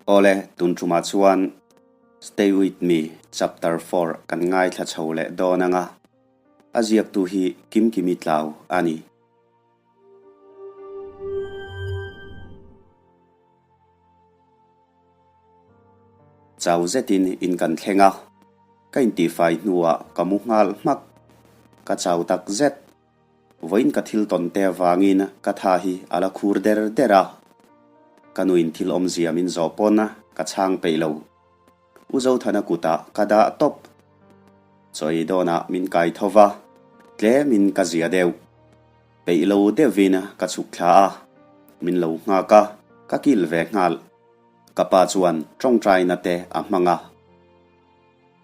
Awle, tun tumah chuan Stay With Me Chapter 4 kan ngaithla chho leh dawn anga, a ziaktu hi Kimkimi Tlau a ni. Chau zetin in kan thleng a, ka intihfai hnuah ka mu nghal hmak. Ka chau tak zet. Vawiin ka thil tawn te avangin ka tha hi a la khur der der a, ka nuin thil awmzia min zawh pawn ka chhang peih lo. U Zothana kutah ka dah tawp. Chawi dawnah min kai tho va, tlemin ka zia deuh. Peih lo deuhin ka chhuk thla a, min lo nghak a, ka kil ve nghal. Ka pa chuan tawngtaina te a hmang a.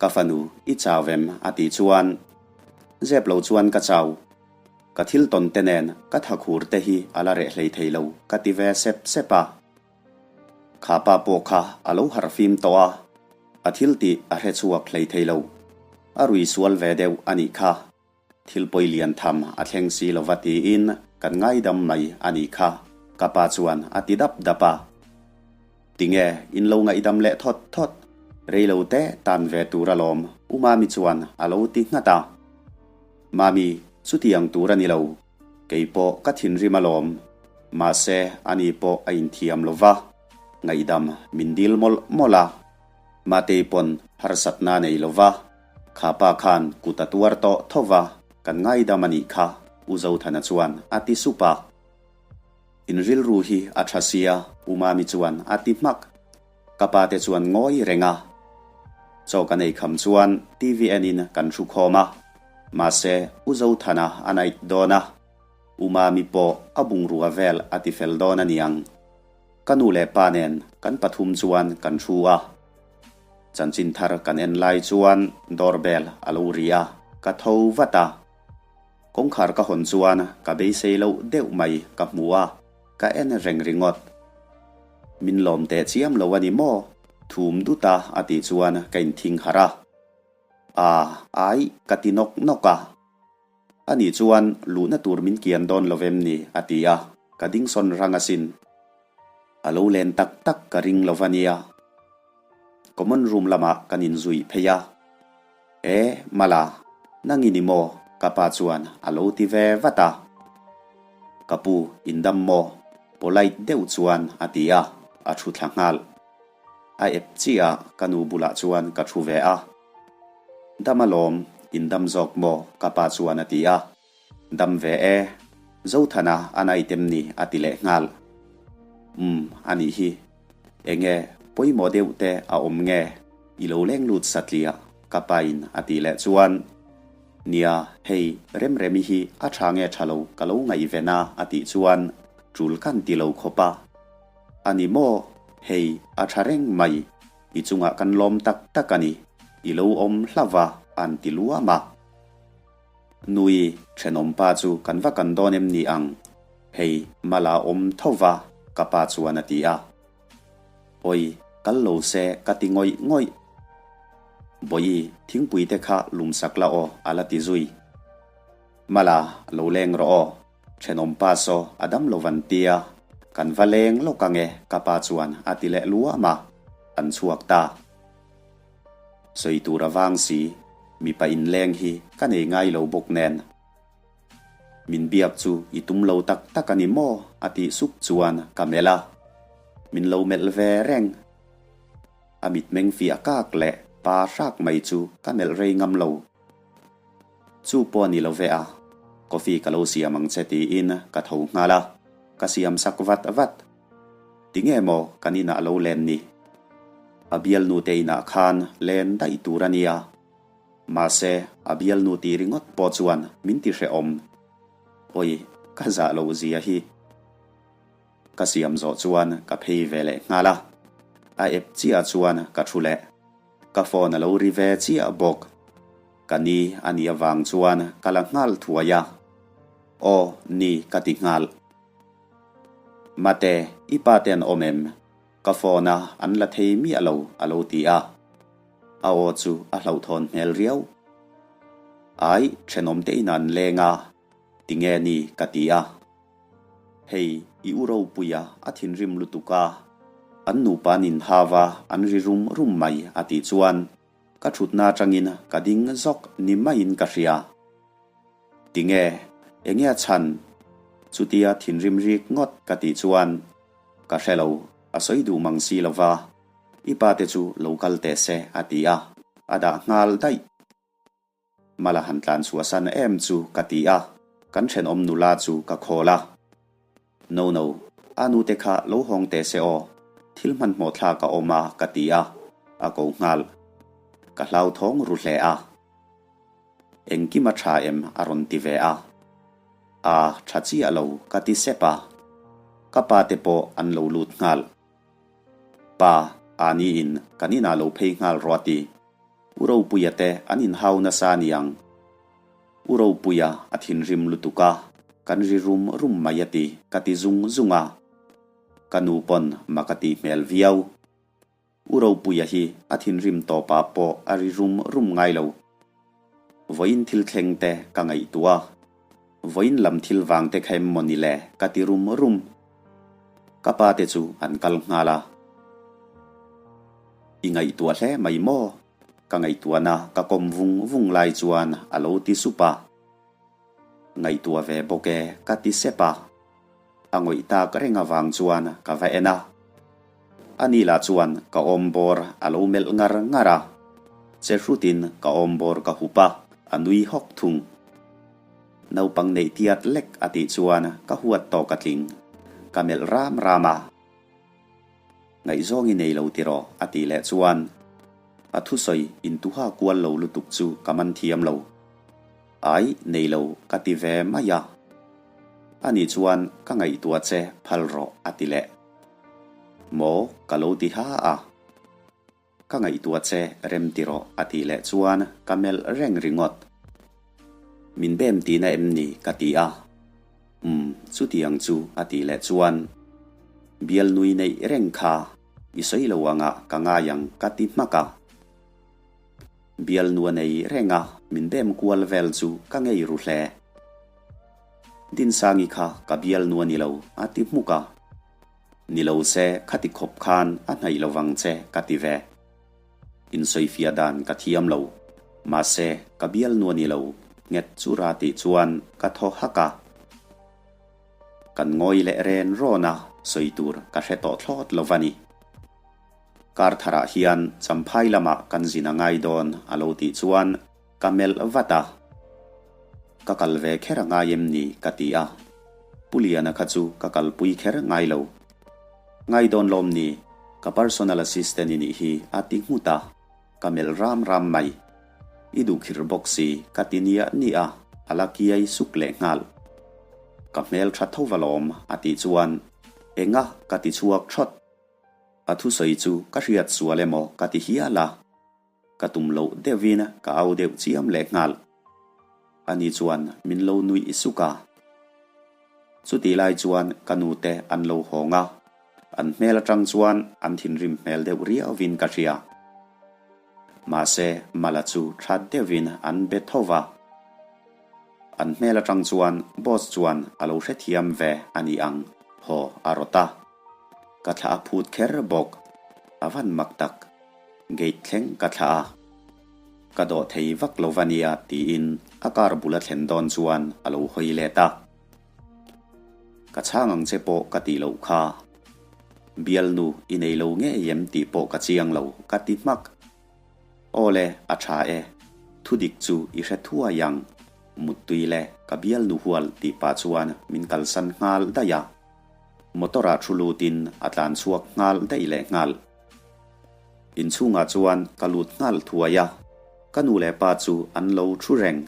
Ka fanu, i chau em? a tih chuan, Zep lo chuan ka chau. Ka thil tawn te nen ka thakhur te hi a la reh hlei thei lo, ka ti ve sep sep a. Kha pa pawh kha a lo harh fim tawh a, a thil tih a hre chhuak hlei thei lo. A rui sual ve deuh a nih kha. Thil pawi lian tham a thleng si lova tiin kan ngaidam mai a nih kha, ka pa chuan a ti dap dap a. Tinge in lo ngaihdam leh thawt thawt, rei lo te tan ve tur alawm, U Mami chuan a lo ti nghat a. Mami, chutiang tur a ni lo, kei pawh ka thinrim alawm, mahse ani pawh a inthiam lova, ngaihdam min dil mawlh mawlh a. Matei pawn harsatna a nei lova. Kha pa khan kut a tuar tawh tho va, kan ngaidam a nih kha, U Zothana chuan a ti sup a. In rilru hi a tha sia, U Mami chuan a ti hmak. Ka pa te chuan ngawi reng a. Chaw kan ei kham chuan TV enin kan thu khawm a. Mahse, U Zothana a night dawn a. U Mami pawh a bungrua vel a ti fel dawn a niang. Ka nu leh pa nen kan pathum chuan kan thu a. Chanchin thar kan en lai chuan doorbell a lo ri a, ka tho vat a. Kawngkhar ka hawn chuan ka beisei loh deuh mai ka hmu a, ka en reng ringawt. Min lawm teh chiam lo a ni maw? Thum dut a a tih chuan ka inthing harh a. A, ai, ka ti nawk nawk a. Ani chuan luhna tur min kian dawn lo vem ni? a ti a, ka ding sawn rang asin. A lo len tak tak ka ring lo va nia. Common room lamah kan inzui phei a. E, Mala, nang i ni maw? ka pa chuan a lo ti ve vat a. Ka pu, indam maw? Polite deuh chuan a ti a, a thu thla nghal. A ep chiah a, ka nu bulah chuan ka thu ve a. Dam alawm, in dam zawk maw? ka pa chuan a ti a. Dam ve e, Zothana a nai tem ni a ti leh nghal. Umm, a nih hi. Enge pawimawh deuh te a awm nge? I lo leng lut satliah, ka pa in a tih leh chuan, Nia, hei, Remremi hi a tha nge tha lo ka lo ngaihven a a tih chuan tul kan ti lo khawp a. A ni maw? Hei, a tha reng mai. I chungah kan lawm tak tak a ni, i lo awm hlauh a, an ti luam a. Nui, thenawmpa chu kan va kan dawn em ni ang? Hei, mala awm tho va, ka pa chuan a ti a. Awi, kal lo se ka ti ngawih ngawih. Bawihi, thingpui te kha lum sak la aw, a la ti zui. Mala, lo leng rawh aw. Thenawmpa saw a dam lo van tia, kan va leng lawk ange ka pa chuan a ti leh luam a, an chhuak ta. Sawi tur a vang si, mipa inleng hi ka nei ngai lo bawk nen. Min biak chu i tum lo tak tak a ni maw? a tih sup chuan ka melh a, min lo melh ve reng. A mitmeng fiah kak leh pa hrak mai chu ka melh rei ngam lo. Chu pawh a ni lo ve a, coffee ka lo siam ang che tiin ka tho nghal a, ka siam sak vat vat. Tinge maw kan inah lo len ni? A bialnu te inah khan len daih tur a nia. Mahse, a bialnu tih ringawt pawh chuan min ti hrehawm. Awi, ka zah lo zia hi. Ka siam zawh chuan ka phei ve leh nghal a, a ep chiah chuan ka thu leh. Ka phone a lo ri ve chiah bawk. Ka ni a nih avang chuan ka la nghal thuai a. Aw, ni ka ti nghal. Mate, i pa te an awm em? Ka phone a an la thei miah lo a lo ti a. A aw chu a hlauhthawn hmel riau. Ai, thenawm te inah an leng a, tinge ni ka ti a. Hei, i u ropuia a thinrim lutuk a. An nupa an inhau a, an ri rum rum mai a tih chuan ka thutna atangin ka ding zawk ni maiin ka hria. Tinge, enge a chhan? Chutia thinrim rik ngawt ka tih chuan ka hre lo, a sawi duh mang si lo va, i pa te chu lo kal teh se a ti a, a dah nghal daih. Mala han tlan chhuahsan em chu ka ti a, kan thenawm nula chu ka khawl a. No no, a nute kha lo hawng teh se aw, thil hmanhmawh thlak a awm a ka ti a, a ko nghal. Ka hlauthawng ru hle a. Engkim a tha em a rawn ti ve a. A tha chiah lo ka ti sep a. Ka pa te pawh an lo lut nghal. Pa, Ani in kan inah lo phei nghal rawh a ti. U Ropuia te an inhau nasa a niang. U Ropuia a thinrim lutuk a, kan ri rum rum mai a ti, ka ti zung zung a. Ka nu pawn mak a tih hmel viau. U Ropuia hi a thinrim tawpah pawh a ri rum rum ngai lo. Vawiin thil thleng te ka ngaihtuah a, vawiin lam thil vang te kha em maw ni le ka ti rum rum. Ka pa te chu an kal nghal a. I ngaihtuah hle mai maw? Ka ngaihtuahna ka kawm vung vung lai chuan a lo ti sup a. Ngaihtuah ve bawk e ka ti sep a. A ngawih tak reng avang chuan ka va en a. Ani lah chuan ka awm bawr a lo melh ngar ngar a. Che hrutin ka awm bawr ka hup a, a nui hawk thung. Naupang neih tiat lek a tih chuan ka huat tawk a tling. Ka melh ram ram a. Ngaihzawng i nei lo tiraw? a tih leh chuan a thusawi intuha kual lo lutuk chu ka man thiam lo. Ai, nei lo ka ti ve mai a. Ani chuan ka ngaihtuah che phal rawh a ti leh. Maw ka lo ti ha a. Ka ngaihtuah che rem ti rawh a tih leh chuan ka melh reng ringawt. Min bem tihna em ni ka ti a. Umm chutiang chu a tih leh chuan bialnui neih reng kha i sawi lo angah ka ngai ang ka ti hmak a. Bialnu a nei reng a min bem kual vel chu ka ngei ru hle. Dinsangi kha ka bialnu a ni lo a ti hmuk a. Ni lo se khati khawp khan a hnaih lo vang che ka ti ve. Insawifiah dan ka thiam lo. Mahse, ka bialnu a ni lo, nghet chura tih chuan ka thaw hak a. Kan ngawi leh ren rawn a, sawi tur ka hre tawh thlawt lo va ni. Kar tharah hian Champhai lamah kan zin a ngai dawn a lo tih chuan Ka melh vat a, Ka kal ve kher a ngai em ni? ka ti a. Pu Liana kha chu ka kalpui kher ngai lo. Ngai dawn lawm ni, ka personal assistant i nih hi a ti nghut a, ka melh ram ram mai. I duh khir bawk si ka ti niah niah a, a la kiai suk leh nghal. Ka hmel tha tho va lawm a tih chuan, Enga ka ti chhuak thawt. A thusawi chu ka hriat sual emaw ka ti hial a. Ka tum loh deuhin ka au deuh chiam leh nghal. Ani chuan min lo nuih suk a. Chutih lai chuan ka nute an lo hawng a, an hmel atang chuan an thinrim hmel deuh riauvin ka hria. Mahse, Mala chu that deuhin an be tho va. An hmel atang chuan boss chuan a lo hrethiam ve a ni ang, haw a rawt a. Ka thla a phut kher bawk, a van mak tak. Gate thleng ka thlah a, ka dawh thei vak lo va nia tiin a car bul a thlen dawn chuan a lo hawi let a. Ka chhang ang che pawh ka tih loh kha. Bialnu i nei lo ngei em tih pawh ka chiang lo ka ti hmak. Aw le, a tha e. Thudik chu i hre thuai ang. Muttui le ka bialnu hual tih pah chuan min kalsan nghal daih a. Motor ah thu lutin a tlan chhuak nghal daih leh nghal. Inchhungah chuan ka lut nghal thuai a, ka nu leh pa chu an lo thu reng.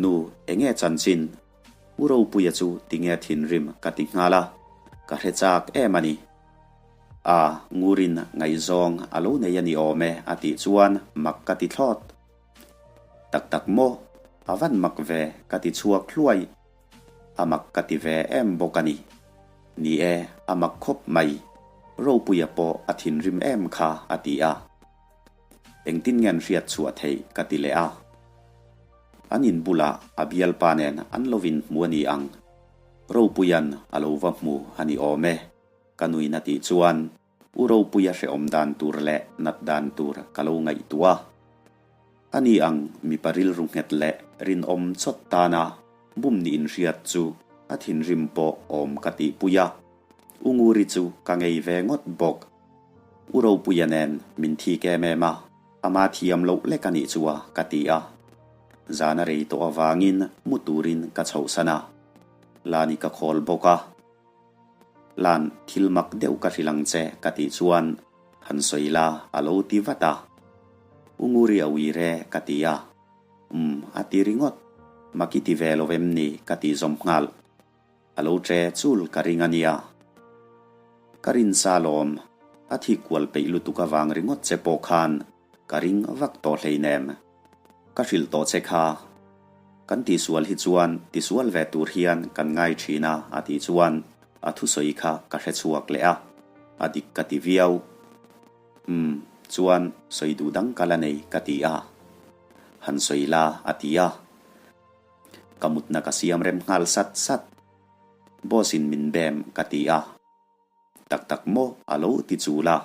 Nu, enge chanchin? U Ropuia chu tinge thinrim ka ti nghal a, ka hre chak em a ni. A, Ngurin ngaihzawng a lo nei a ni awm e a tih chuan mak ka ti thlawt. Tak tak maw? A van mak ve ka ti chhuak hluai. A mak ka ti ve em bawk a ni. Ni e, a mak khawp mai. Ropuia pawh a thinrim em kha a ti a. Engtin nge an hriat chhuah theih ka ti leh a. An in bulah a bialpa nen an lo inhmu a ni ang. Ropuia'n a lo va hmu a ni awm e. Ka nuin a tih chuan U Ropuia hrehawm dan tur leh nat dan tur ka lo ngaihtuah a. Ani ang mipa rilru nghet leh rinawm chawt tana bum nih inhriat chu a thinrim pawh awm ka tihpui a. U Nguri chu ka ngei ve ngawt bawk. U Ropuia nen min thik em em a, ama thiam loh lek a nih chu a ka ti a. Zan a rei tawh avangin mu turin ka chhohsan a. Lani ka khawl bawk a. Lan thil mak deuh ka hrilh ang che ka tih chuan han sawi la a lo ti vat a. U Nguri a ui re ka ti a. Umm a ti ringawt. Mak i ti ve lo em ni ka tih zawm nghal. A lo che chul ka ring a nia. Ka rinsa lawm, a thik kual peih lutuk avang ringawt che pawh khan ka ring vak tawh hleinem. Ka hrilh tawh che kha. Kan tihsual hi chuan tisual ve tur hian kan ngai thin a a tih chuan a thusawi kha ka hre chhuak leh a, a dik ka ti viau. Umm, chuan sawi duh dang ka la nei ka ti a. Han sawi la a ti a. Ka mutna ka siam rem nghal sat sat. Boss in min bem ka ti a. Tak tak maw a lo ti chul a.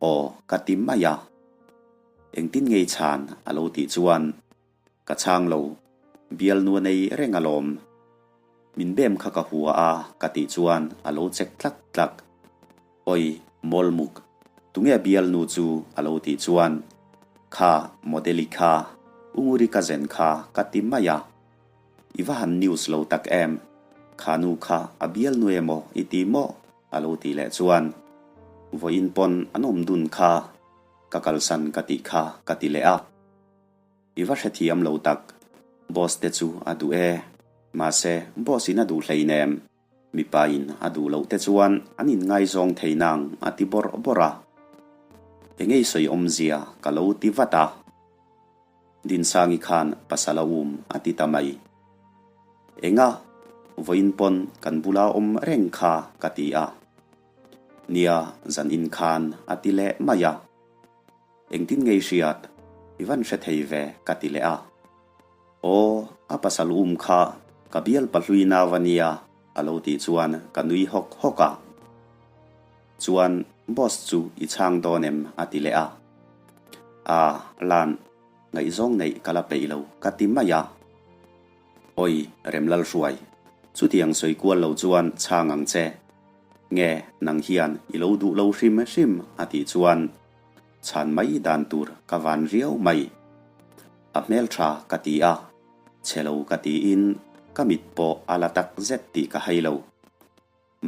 Aw ka ti mai a. Engtin ngei chhan a lo tih chuan ka chhang lo, bialnu a nei reng alawm. Min bem kha ka hua a ka tih chuan a lo chek tlak tlak. Oi, Mawlmuk, tunge bialnu chu a lo tih chuan kha Modeli kha, U Nguri ka zen kha ka ti mai a. I va han news lo tak em? Kha nu kha a bialnu emaw i ti maw? a lo tih leh chuan vawiin pawn an awm dun kha ka kalsan ka tih kha ka ti leh a. I va hrethiam lo tak, boss te chu a duh e, mahse boss in a duh hleinem, mipa in a duh loh te chuan an in ngaizawng thei nang a ti bawrh bawrh a. Engei sawi awmzia ka lo ti vat a. Dinsangi khan pasal a um a ti ta mai. Enga, vawiin pawn kan bula awm reng kha ka ti a. Nia, zan in khan a ti leh mai a. Engtin ngei hriat, i van hre thei ve ka ti leh a. Aw, a pasal um kha ka bial pahlui nau a nia a lo tih chuan ka nui hawk hawk a. Chuan boss chu i chhang dawn em? a ti leh a. A, Lan, ngaihzawng neih ka la peih lo ka ti mai a. Awi, Remlalhruai, chutiang sawi kual lo chuan chhang ang che. Nge, nang hian i lo duh lo hrim hrim a tih chuan chhan mai dan tur ka van riau mai. A hmeltha ka ti a, chhe lo ka tiin ka mit pawh a la tak zet tih ka hai lo.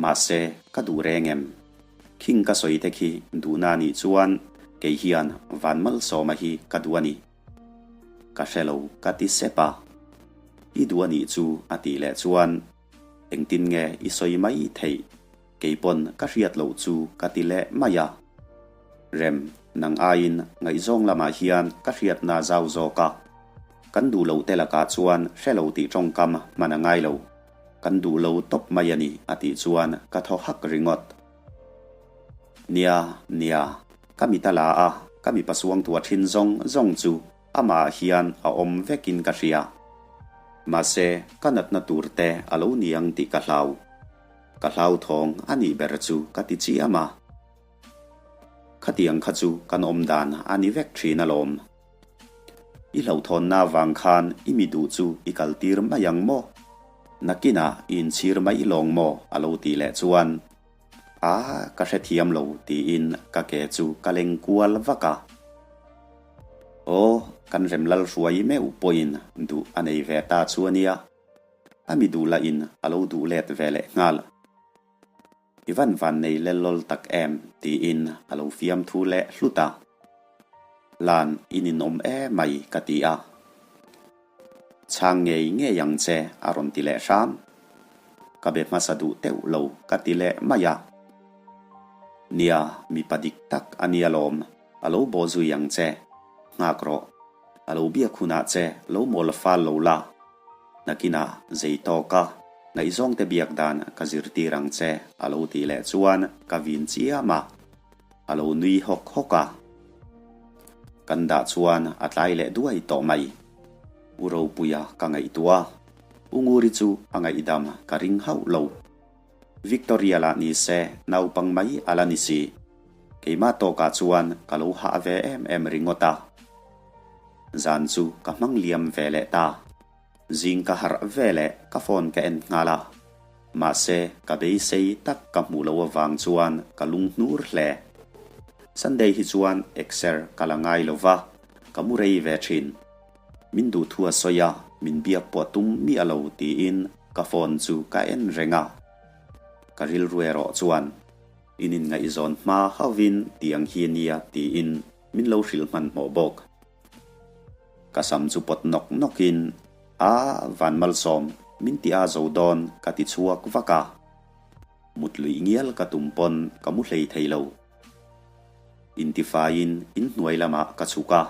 Mahse, ka duh reng em? Khing ka sawi te khi duhna nih chuan kei hian van malsawma hi ka duh a ni. Ka hre lo ka ti sep a. I duh a nih chu a tih leh chuan engtin nge i sawi mai theih? Kei pawn ka hriat loh chu ka ti leh mai a. Rem, nang aiin ngaihzawng lamah hian ka hriatna zau zawk a. Kan duh loh te lakah chuan hre lo tih tawngkam hman a ngai lo. Kan duh lo tawp mai a ni a tih chuan ka thaw hak ringawt. Nia, nia, ka mit a la a, ka mipa suangtuah thin zawng zawng chu amah hian a awm vekin ka hria. Mahse, ka natna tur te a lo ni ang tih ka hlau. Ka hlauthawng a nih ber chu ka ti chiam a. Khatiang kha chu kan awm dan a ni vek thin alawm. I hlauhthawnna avang khan i mi duh chu i kaltir mai ang maw? Nakinah i inchhir mai lawng maw? a lo tih leh chuan, A, ka hrethiam lo tiin ka ke chu ka leng kual vak a. Aw, kan Remlalhruai meuh pawhin duh a nei ve ta chu a nia. A mi duh lahin a lo duh let ve leh nghal. I van van nei lel lawl tak em? tiin a lo fiamthu leh hlut a. Lan i ninawm emai ka ti a. Chhang ngei ngei ang che a rawn ti leh hram. Ka be hmasa duh teuh lo ka ti leh mai a. Nia, mipa dik tak a nia lawm, a lo bawh zui ang che. Nghak rawh. A lo biak hunah che lo mawl fal lo la. Nakinah zei tawka ngaihzawngte biak dan ka zirtir ang che a lo tih leh chuan ka vin chiam a, a lo nui hawk hawk a. Kan dah chuan a tlai leh duai tawh mai. U Ropuia ka ngaihtuah a, U Nguri chu a ngaihdam ka ring hauh lo. Victoria lah ni se naupang mai a la ni si. Keimah tawkah chuan ka lo hah ve em em ringawt a. Zan chu ka hmang liam ve leh ta. Zing ka harh ve leh ka phone ka en nghal a. Mahse ka beisei tak ka hmuh loh avang chuan ka lung hnur hle. Sunday hi chuan exer ka la ngai lo va, ka mu rei ve thin. Min duh thu a sawi a, min biak pawh tum miah lo tiin ka phone chu ka en reng a. Ka rilru erawh chuan in inngaihzawn hma hauhin tiang hi nia tiin min lo hrilh hmanhmawh bawk. Ka sam chu pawt nawk nawkin a van malsawm min ti a zo dawn ka ti chhuak vak a. Mut luih ngial ka tum pawn ka mu hlei thei lo. Intifaiin inhnuai lamah ka chhuk a,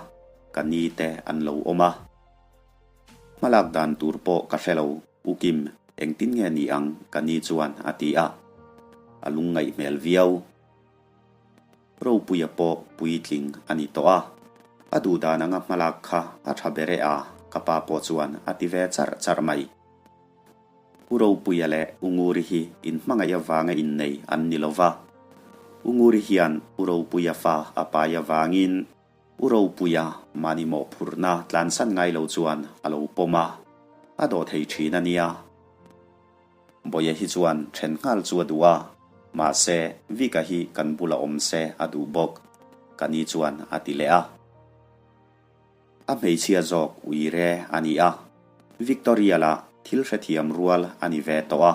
ka ni te an lo awm a. Hmalak dan tur pawh ka hre lo, U Kim, engtin nge ni ang? ka ni chuan a ti a. A lungngaih hmel viau. Ropuia pawh puitling a ni tawh a, a duh dan anga hmalak kha a tha ber e a, ka pa pawh chuan a ti ve charh charh mai. U Ropuia leh U Nguri hi inhmangaih avanga innei an ni lo va. U Nguri hian U Ropuia fa a pai avangin U Ropuia mahni mawhphurhna tlansan ngai lo chuan a lo pawm a, a dawh thei thin a nia. Bawia hi chuan then nghal chu a duh a, mahse Vika hi kan bula awm se a duh bawk, ka ni chuan a ti leh a. A hmeichhia zawk uire a ni a, Victoria lah thil hrethiam rual a ni ve tawh a.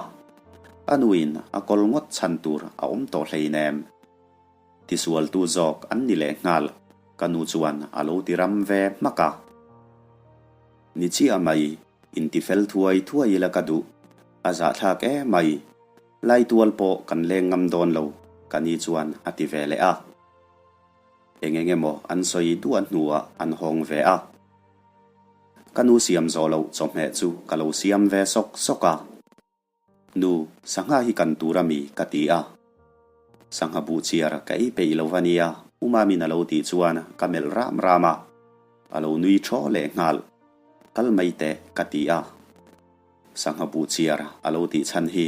A nuin a kawl ngawt chhan tur a awm tawh hleinem. Tisualtu zawk an ni leh nghal, ka nu chuan a lo ti ram ve hmak a. Ni chiah mai, intifel thuai thuai ila ka duh, a zahthlak e mai. Laitual pawh kan leng ngam dawn lo, ka ni chuan a ti ve leh a. Eng eng emaw an sawi duah hnuah an hawng ve a. Ka nu siam zawh loh chawhmeh chu ka lo siam ve sawk sawk a. Nu, sangha hi kan tur a mi? ka ti a. Sangha buh chiar ka ei peih lo va nia, U Mamin a lo tih chuan ka melh ram ram a. A lo nui thaw leh nghal. Kal mai teh, ka ti a. Sangha buh chiar a lo tih chhan hi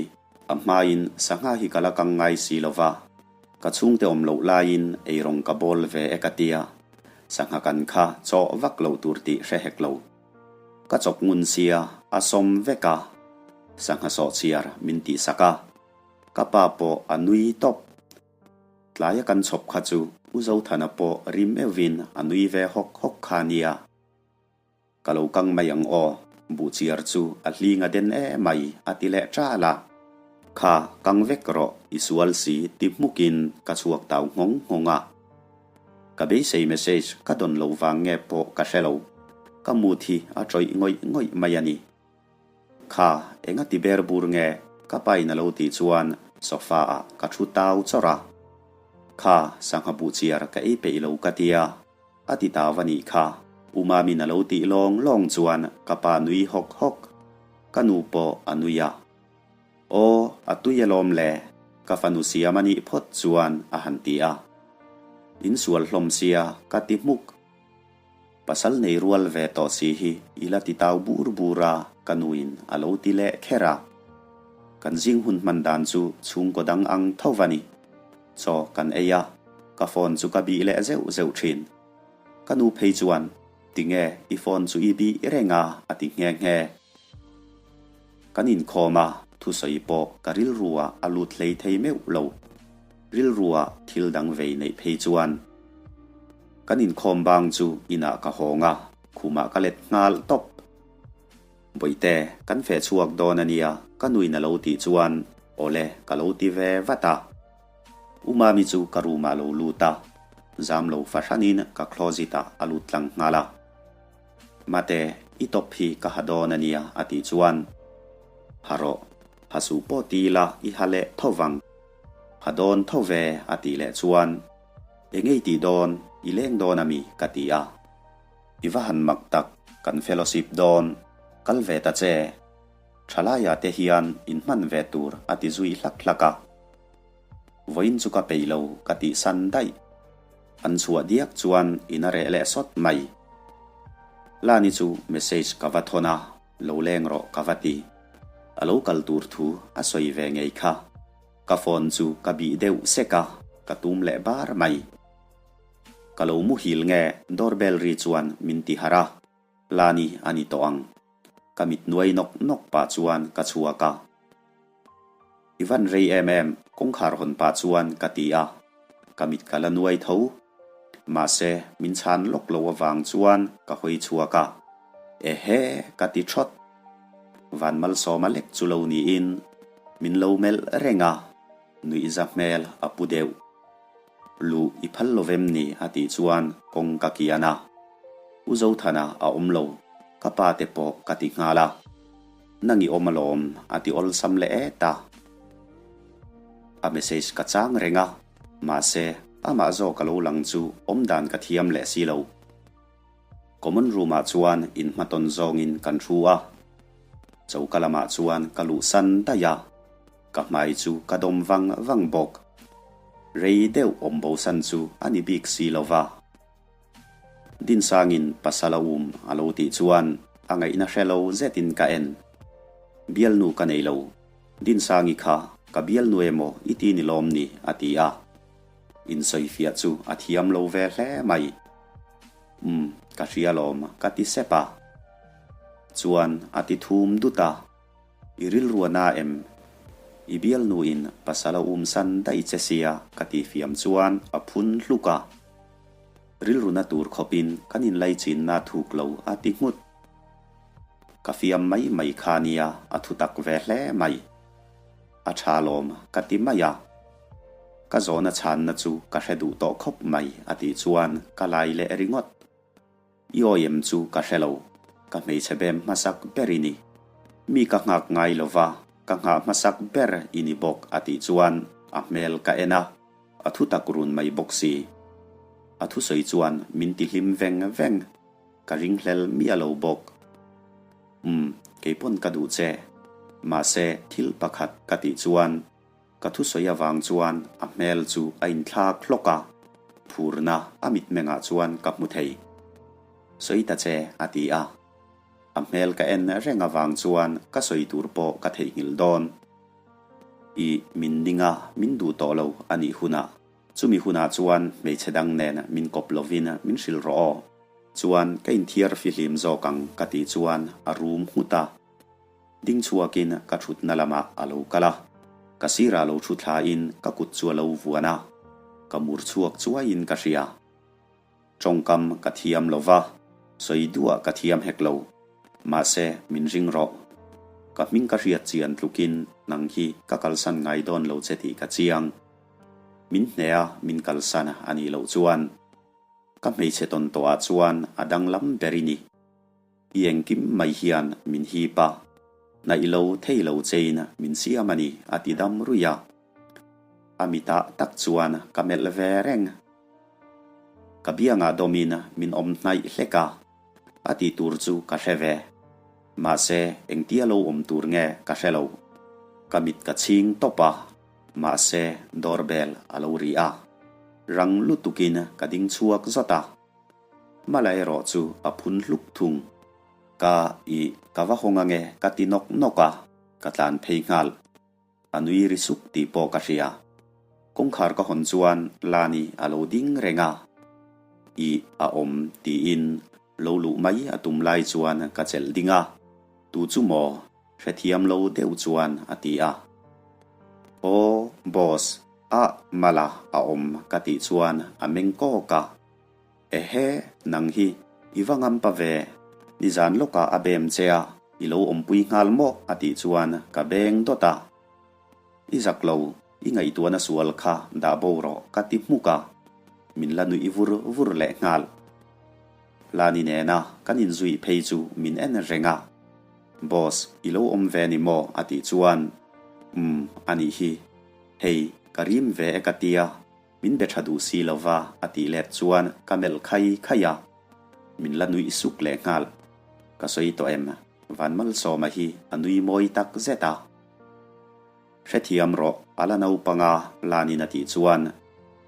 a hmain sangha hi ka la kang ngai si lo va, ka chhungte awm loh laiin eirawng ka bawl ve e ka tia, sangha kan kha chaw vak loh tur tih hre hek lo. Ka chawp ngun sia a sawm vek a, sangha sawh chiar min tih sak a, ka pa pawh a nui tawp. Tlaia kan chhawp kha chu U Zothana pawh rim euhin a nui ve hawk hawk kha nia. Ka lo kang mai ang aw, buhchiar chu a hling a den e mai a ti leh ṭal a. Kha, kang vek rawh, i sual si ti hmukin ka chhuak tau nghawng nghawng a. Ka beisei message ka dawn loh vang nge pawh ka hre lo, ka mood hi a ṭawih ngawih ngawih mai a ni. Kha, enga ti ber bur nge? Ka pain a lo tih chuan sofa ah ka ṭhu tau chawrh a. Kha, sangha buhchiar ka ei peih lo ka tia. A ti tau a nih kha. U Mamin a lo tih lawng lawng chuan ka pa nui hawk hawk. Ka nu pawh a nui a. Aw, a tui alawm le, ka fanu siam a nih phawt chuan a han ti a. Insual hlawm sia ka ti hmuk. Pasal nei rual ve tawh si hi i la ti tau bur bur a ka nuin a lo ti leh kher a. Kan zing hun hman dan chu chhungkaw dang ang tho va ni. Chaw kan ei a, ka phone chu ka bih leh zeuh zeuh thin. Ka nu phei chuan, Tinge i phone chu i bih reng a? a ti nghe nghe. Kan inkhawm a, thusawi pawh ka rilruah a lut hlei thei meuh lo. Rilruah thil dang vei neih phei chuan. Kan inkhawm bang chu inah ka hawng a, khumah ka let nghal tawp. Bawihte, kan feh chhuak dawn a nia, ka nuin a lo tih chuan awle ka lo ti ve vat a. U Mami chu ka room ah a lo lut a, zam lo fahranin ka closet ah a lut tlang nghal a. Mate, i top hi ka ha dawn a nia a tih chuan, Ha rawh, ha suh pawh ti ila i ha leh tho vang. Ha dawn tho ve a tih leh chuan, Engei tih dawn, i leng dawn a mi? ka ti a. I va han mak tak, kan fellowship dawn, kal ve ta che. Thalaiah te hian in hman ve tur a ti zui hlak hlak a. Vawiin chu ka peih lo ka tih san daih. An chhuah diak chuan in a reh leh sawt mai. Lani chu message ka va thawn a, lo leng rawh ka va ti. A lo kal tur thu a sawi ve ngei kha. Ka phone chu ka bih deuh sek a, ka tum leh bar mai. Ka lo muhil nge doorbell ri chuan min ti harh a, Lani a ni tawh ang. Ka mit nuai nawk nawk pah chuan ka chhuak a. I van rei em em, kawngkhar hawn pah chuan ka ti a, ka mit ka la nuai tho. Mahse, min chhan lawk lo avang chuan ka hawi chhuak a, Ehe! ka ti thawt. Van Malsawma lek chu lo niin min lo melh reng a, nuihza hmel a pu deuh. Luh i phal lo vem ni a tih chuan kawng ka kian a. U Zothana a awm lo, ka pa te pawh ka ti nghal a. Nang i awm alawm a ti awlsam leh et a. A message ka chang reng a, mahse amah zawk a lo lang chu awmdan ka thiam leh si lo. Common room ah chuan inhmatawn zawngin kan thu a, choka lamah chuan ka luhsan daih a, ka hmai chu ka dawm vang vang bawk. Rei deuh awm bosan chu a ni bik si lo va. Dinsangin pasal a um a lo tih chuan a ngaihna hre lo zetin ka en. Bialnu ka nei lo, Dinsangi kha ka bialnu emaw i ti ni lawm ni a ti a. Insawifiah chu a thiam lo ve hle mai. Umm, ka hria lawm ka ti sep a. Chuan a ti thum dut a. I rilru a na em? I bialnuin pasal a um san daih che sia ka ti fiam chuan a phun hluk a. Rilruna tur khawpin kan inlaichinna thuk lo a ti nghut. Ka fiam mai mai kha nia a thu tak ve hle mai. A tha lawm ka ti mai a. Ka zawhna chhanna chu ka hre duh tawh khawp mai a tih chuan ka lai leh ringawt. I awi em chu ka hre lo, ka hmeichhe bem hmasak ber i ni. Mi ka nghak ngai lo va, ka nghah hmasak ber i ni bawk a tih chuan a hmel ka en a. A thu tak run mai bawk si. A thusawi chuan min ti hlim veng veng. Ka ringhlel miah lo bawk. Umm, keipawn ka duh che. Mahse, thil pakhat ka tih chuan ka thusawi avang chuan a hmel chu a inthlak hlawk a, phurna a mitmengah chuan ka hmu thei. Sawi ta che, a ti a. A hmel ka en reng avang chuan ka sawi tur pawh ka theihnghilh dawn. I min ning a, min duh tawh lo a nih hunah, chumi hunah chuan hmeichhe dang nen min kawp lovin min hrilh rawh aw. Chuan ka inthiar fihlim zawk ang ka tih chuan a rum nghut a. Ding chhuakin ka thutna lamah a lo kal a, ka sirah lo thu thlain ka kut chu a lo vuan a, ka mur chhuak chuaiin ka hria. Tawngkam ka thiam lo va, sawi duah ka thiam hek lo. Mahse, min ring rawh. Ka hming ka hriat chian tlukin nang hi ka kalsan ngai dawn lo che tih ka chiang. Min hne a, min kalsan a nih loh chuan ka hmeichhe tawn tawhah chuan a danglam ber i ni. I engkim mai hian min hip a, hnaih lo thei lo chein min siam a ni, a ti dam ruih a. A mitah tak chuan ka melh ve reng. Ka biangah dawmin min awm hnaih hlek a, a tih tur chu ka hre ve. Mahse, engtia lo awm tur nge ka hre lo. Ka mit ka chhing tawp a, mahse doorbell a lo ri a. Rang lutukin ka ding chhuak zawt a. Mala erawh chu a phun hluk thung. Ka, ih, ka va hawng ange ka ti nawk nawk a, ka tlan phei nghal. A nui ri suk tih pawh ka hria. Kawngkhar ka hawn chuan Lani a lo ding reng a. Ih, a awm tiin lo luh mai a tum lai chuan ka chelh ding a. Tu chu maw? Hrethiam lo deuh chuan a ti a. Aw, boss, ah Mala a awm ka tih chuan a meng kawk a. Ehe, nang hi i va ngam pa ve, nizan lawkah a bem che a, i lo awmpui nghal maw? a tih chuan ka beng dawt a. I zak lo, i ngaihtuahna sual kha dah bo rawh ka ti hmuk a, min la nuih vur vur leh nghal. Lani nena kan inzui phei chu min en reng a, Boss, i lo awm ve ni maw? a tih chuan, Umm, a nih hi, hei ka rim ve e ka tia, Min be tha duh si lo va a tih let chuan ka melh khai khai a, min la nuih suk leh nghal. Ka sawi tawh em? Vanmalsawma hi a nui mawi tak zet a. Hrethiam rawh, a la naupanga Lanin a tih chuan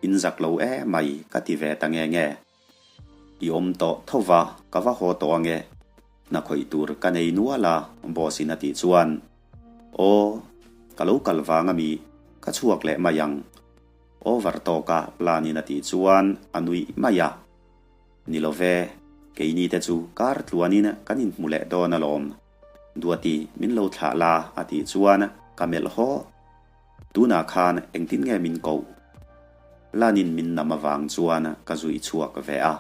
in zak lo emai ka ti ve ta nge nge. I awm tawh tho va, ka va haw tawh ange. Hna khawih tur ka nei nual a, boss in a tih chuan, Aw, ka lo kal vang a mi? Ka chhuak leh mai ang. Over tawka Lanin a tih chuan a nuih mai a. Ni lo ve, keini te chu kar tluanin kan inhmu leh dawn alawm. Duati min lo thlah la a tih chuan ka melh haw. Tunah khan engtin nge min koh? Lanin min nam avang chuan ka zuih chhuak ve a.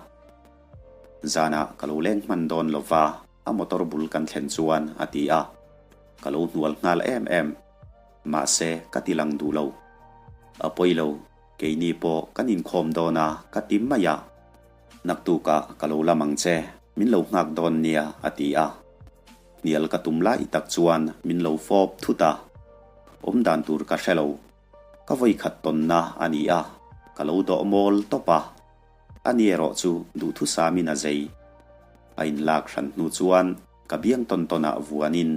Zanah ka lo leng hman dawn lo va, a motor bul kan thlen chuan a ti a. Ka lo hnual nghal em em. Mahse ka ti lang duh lo. A pawi lo, keini pawh kan inkhawm dawn a ka ti mai a. Naktukah ka lo lam ang che, min lo nghak dawn nia a ti a. Hnial ka tum lai tak chuan min lo fawp thut a. Awm dan tur ka hre lo. Ka vawikhat tawnna a ni a, ka lo dawh mawl tawp a. Ani erawh chu duhthusamin a zei. A inlak hran hnu chuan ka biang tawn tawnah vuanin,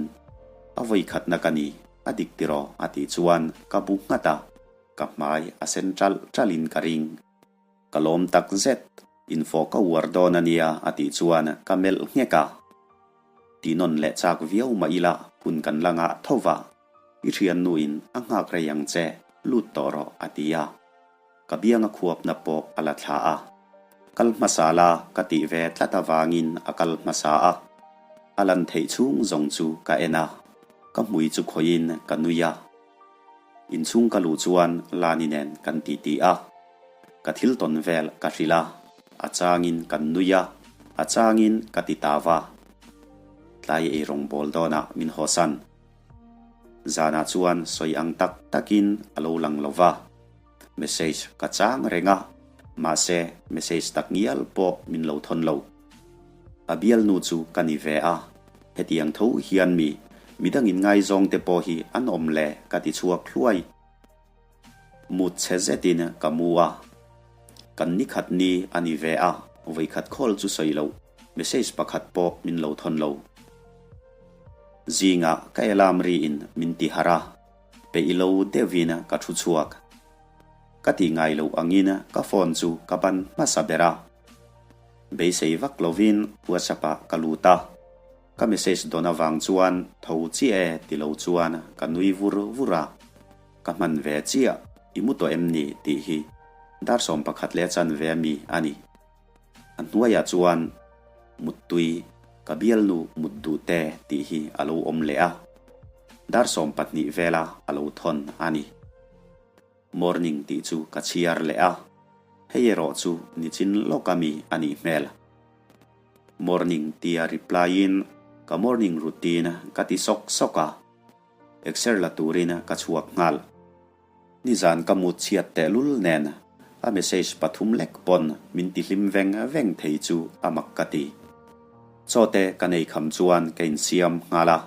A vawikhatna ka ni, a dik tiraw a tih chuan ka bu nghat a, ka hmai a sen ṭalh ṭalhin ka ring. Ka lawm tak zet, info ka uar dawn a nia a tih chuan ka melh nghek a. Ti nawn leh chak viau mah ila hun kan la ngah tho va, i thiannuin a nghak rei ang che, lut tawh rawh a ti a. Ka bianga khuapna pawh a la thla a. Kal hmasa la ka tih ve tlat avangin a kal hmasa a. A lan theih chhung zawng chu ka en a, ka hmui chu khawihin ka nui a. Inchhung ka luh chuan Lani nen kan titi a, ka thil tawn vel ka hrilh a, a changin kan nui a, a changin ka ti ta va. Tlai ei rawngbawl dawnah min hawsan. Zanah chuan sawi ang tak takin a lo lang lo va, message ka chang reng a, mahse message tak ngial pawh min lo thawn lo. A bialnu chu ka ni ve a, hetiang tho hian mi midang in ngaizawng te pawh hi an awm le ka ti chhuak hluai. Mut chhe zetin ka mu a, kan ni khat ni a ni ve a, vawikhat call chu sawi loh, message pakhat pawh min lo thawn lo. Zingah ka alarm riin min ti harh a, peih lo deuhin ka thu chhuak. Ka ti ngai loh angin ka phone chu ka ban hmasa ber a. Beisei vak lovin WhatsApp ah ka lut a, ka message dawn avang chuan tho chiah e ti lo chuan ka nui vur vur a, ka hman ve chiah i mu tawh em ni tih hi dar 11 leh chanve ami a ni. A hnuaiah chuan Muttui ka bialnu mut duh te tih hi a lo awm leh a, dar 12 vela a lo thawn a ni. Morning tih chu ka chhiar leh a, hei erawh chu nichin lawk ami a nih hmel. Morning tia reply in ka morning routine ka ti sawk sawk a, exer la turin ka chhuak nghal. Nizan ka mut chhiat tehlul nen a message pathum lek pawn min ti hlim veng veng thei chu a mak ka ti. Chaw te ka nei kham chuan ka insiam nghal a.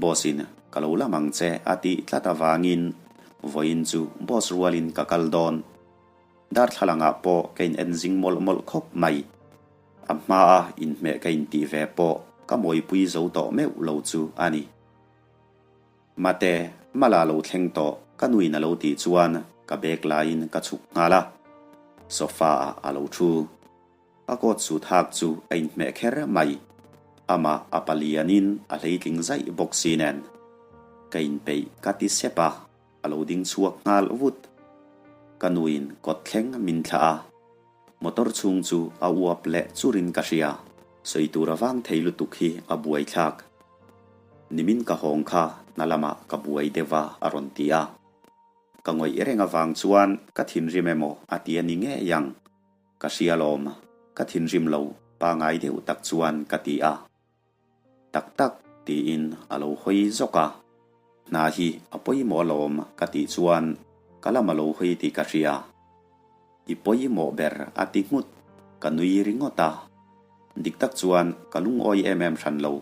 Boss in ka lo lam ang che a tih tlat avangin vawiin chu boss rualin ka kal dawn. Darthlalang ah pawh ka in en zing mawlh mawlh khawp mai. A hma a inhmeh ka intih ve pawh ka mawipui zo tawh meuh lo chu a ni. Mate, Mala lo thleng tawh ka nuin a lo tih chuan ka bag laiin ka chhuk nghal a. Sofa ah a lo thu. A coat suit hak chu a inhmeh kher mai. Amah a palianin a hleitling zaih bawk si nen. Ka inpeih ka ti sep a, a lo ding chhuak nghal vut. Ka nuin kawt thleng min thlah a, motor chhung chu a uap leh churin ka hria. Sawi tur a vang thei lutuk hi a buaithlak. Nimin ka hawng kha hna lamah ka buai deuh a a rawn ti a. Ka ngawih reng avang chuan ka thinrim emaw a ti a ni ngei ang. Ka hria lawm, ka thinrim lo pangai deuh tak chuan ka ti a. Tak tak tiin a lo hawi zawk a. Hna hi a pawimawh alawm ka tih chuan ka lam a lo hawi tih ka hria. I pawimawh ber a ti nghut, ka nui ringawt a. Dik tak chuan ka lungawi em em hran lo.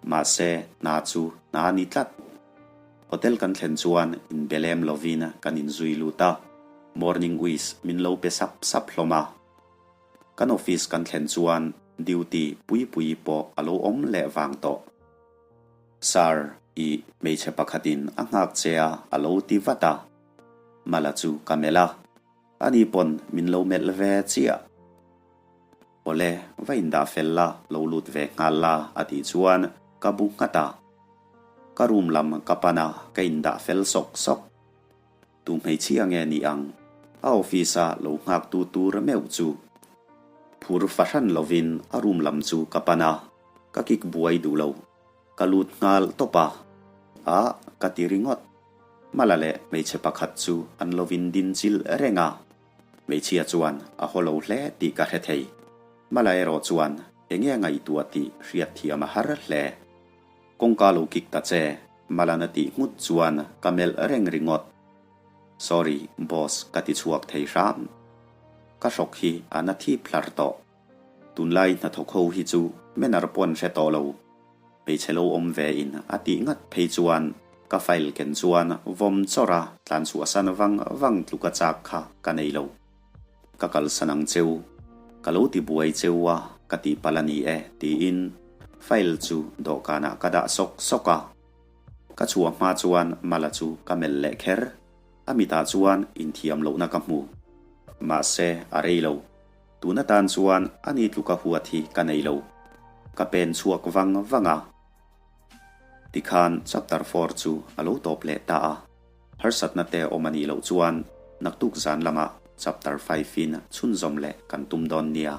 Mahse, hna chu hna a ni tlat. Hotel kan thlen chuan inbe lem lovin kan inzui lut a, morning wish min lo pe sap sap hlawm a. Kan office kan thlen chuan duty Puipuii pawh a lo awm leh vang tawh. Sir, i hmeichhe pakhatin a nghak che a a lo ti vat a. Mala chu ka melh a, ani pawn min lo melh ve chiah. Awle, va indah fel la, lo lut ve nghal la a tih chuan ka bu nghat a. Ka room lam ka pan a, ka indah fel sawk sawk. Tu hmeichhia nge ni ang? A office-a lo nghaktu tur meuh chu. Phur fahran lovin a room lam chu ka pan a, ka kik buai duh lo. Ka lut nghal tawp a. Ah, ka ti ringawt. Mala leh hmeichhe pakhat chu an lo in din chil reng a. Hmeichhia chuan a haw lo hle tih ka hre thei. Mala erawh chuan enge a ngaihtuah tih hriatthiam a har hle. Kawngka lo kik ta che, Malan a tih nghut chuan ka melh reng ringawt. Sorry, boss ka ti chhuak thei hram. Ka hrawk hi a na thip hlar tawh. Tunlai hnathawk ho hi chu manner pawh an hre tawh lo. Hmeichhe lo awm ve in a tih ngat phei chuan ka file ken chuan vawm chawrh a tlan chhuahsan vang vang tluka chak kha ka nei lo. Ka kalsan ang cheu, ka lo ti buai cheu a ka tih palh a ni e tiin file chu dawhkanah ka dah sawk sawk a. Ka chhuah hma chuan Mala chu ka melh leh kher, a mitah chuan inthiam lohna ka hmu. Mahse a rei lo. Tun atan chuan ani tluka huat hi ka nei lo. Ka pen chhuak vang vang a. Tikhan chapter four chu a lo tawp leh ta a. Harsatna te awm a nih loh chuan naktuk zan lamah chapter five in chhunzawm leh kan tum dawn nia.